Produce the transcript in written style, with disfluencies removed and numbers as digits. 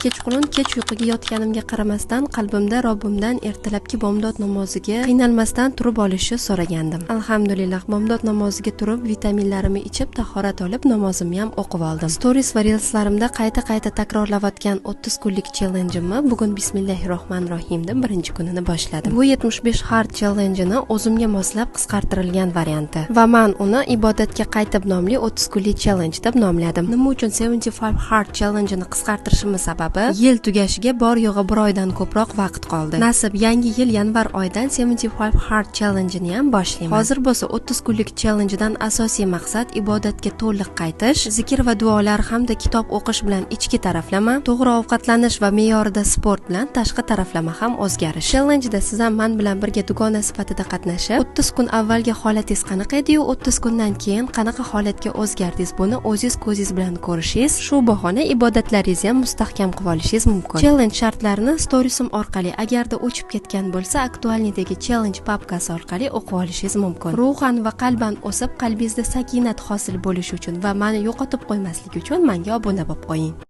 Kechqurun kech uyquga yotganimga qaramasdan qalbimda Robbimdan ertalabki bomdod namoziga qiynalmasdan turib olishni so'ragandim. Alhamdulillah, bomdod namoziga turib, vitaminlarimni ichib, tahorat olib, namozimni ham o'qib oldim. Stories va reelslarimda qayta-qayta takrorlayotgan 30 kunlik challengeimni bugun Bismillahirrohmanirrohim deb birinchi kunini boshladim. Bu 75 hard challengeini o'zimga moslab qisqartirilgan varianti va man uni ibodatga qaytib nomli 30 kunlik challenge deb nomladim. Nima uchun 75 hard challengeini qisqartirishimning sababi, yil tugashiga bor yo'g'i bir oydan ko'proq vaqt qoldi. Nasib yangi yil yanvar oyidan 75 hard challengeini ham boshlayman. Hozir bo'lsa 30 kunlik challengedan asosiy maqsad ibodatga to'liq qaytish, zikr va duolar hamda kitob o'qish bilan ichki taraflama, to'g'ri ovqatlanish va me'yorida sport bilan tashqi taraflama ham o'zgarish. Challengeda siz ham men bilan birga dugona sifatida qatnashib, 30 kun avvalgi holatingiz qanaqa edi-yu, 30 kundan keyin qanaqa holatga o'zgardingiz, buni o'zingiz ko'zingiz bilan ko'rishingiz, shu bahona ibodatlaringizni ham mustahkam qilib olishingiz mumkin. Challenge shartlarini storiesim orqali, agarda o'chib ketgan bo'lsa, aktualniydagi challenge papkasi orqali o'qib olishingiz mumkin. Ruhan va qalban o'sib, qalbingizda sakinat hosil bo'lishi uchun va meni yo'qotib qo'ymaslik uchun menga obuna bo'lib qo'ying.